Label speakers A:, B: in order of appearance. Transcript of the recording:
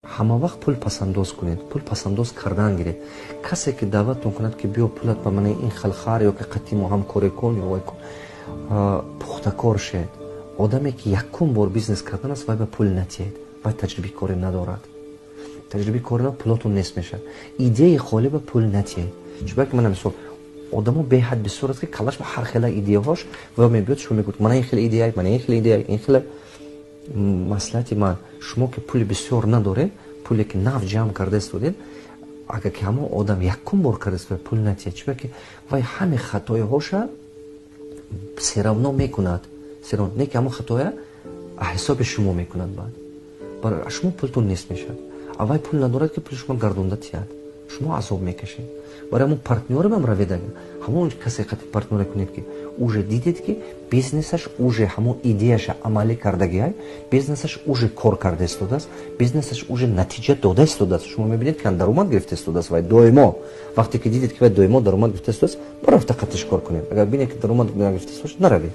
A: Ҳама вақт пул пасандоз кунед, пул пасандоз кардан гиред. Касе ки даъватон кунад, ки биё, пулат ба мана ин хел хар ё ки қатимо ҳамкорӣ кун ё вай кун, пухтакор шед. Одаме ки якум бор бизнес кардан аст, вай ба пул натиҳед, вай таҷрибаи корӣ надорад. Таҷрибаи кори надорад, пулотон нест мешавад. Идеяи холӣ ба пул натиҳед. Чунки мана мисол, одамо беҳад бисёр аст, ки калаш ба ҳар хела идеяҳош ва мебиёд, шумо мегӯед: «Мана ин хел идея, мана ин хел идея, ин хела». Маслиҳати ман: шумо ки пули бисёр надоред, пуле ки нав ҷамъ карда истодед, агар ки ҳамон одам якум бор карда истода, пул натиҳед, чунки вай ҳаме хатоиҳоша всё равно мекунад, всё равно не ки ҳамон хатоя ҳисоби шумо мекунад. Баъд шумо пултон нест мешавад, а вай пул надорад, ки пули шумо гардонда тиҳад, шумо азоб мекашед. Барои ҳамон партнёре бам равед, агар ҳамон касе қати партнёре кунед, ки уже дидед, ки бизнесаш уже ҳамон идеяша амалӣ кардагиай, бизнесаш уже кор карда истодааст, бизнесаш уже натиҷа дода истодааст, шумо мебинед, ки даромад гирифта истодааст вай доимо. Вақте ки дидед, ки вай доимо даромад гирифта истодааст, баррафта қатиш кор кунед. Агар бинед, ки даромад нагирифта истодааст, наравед.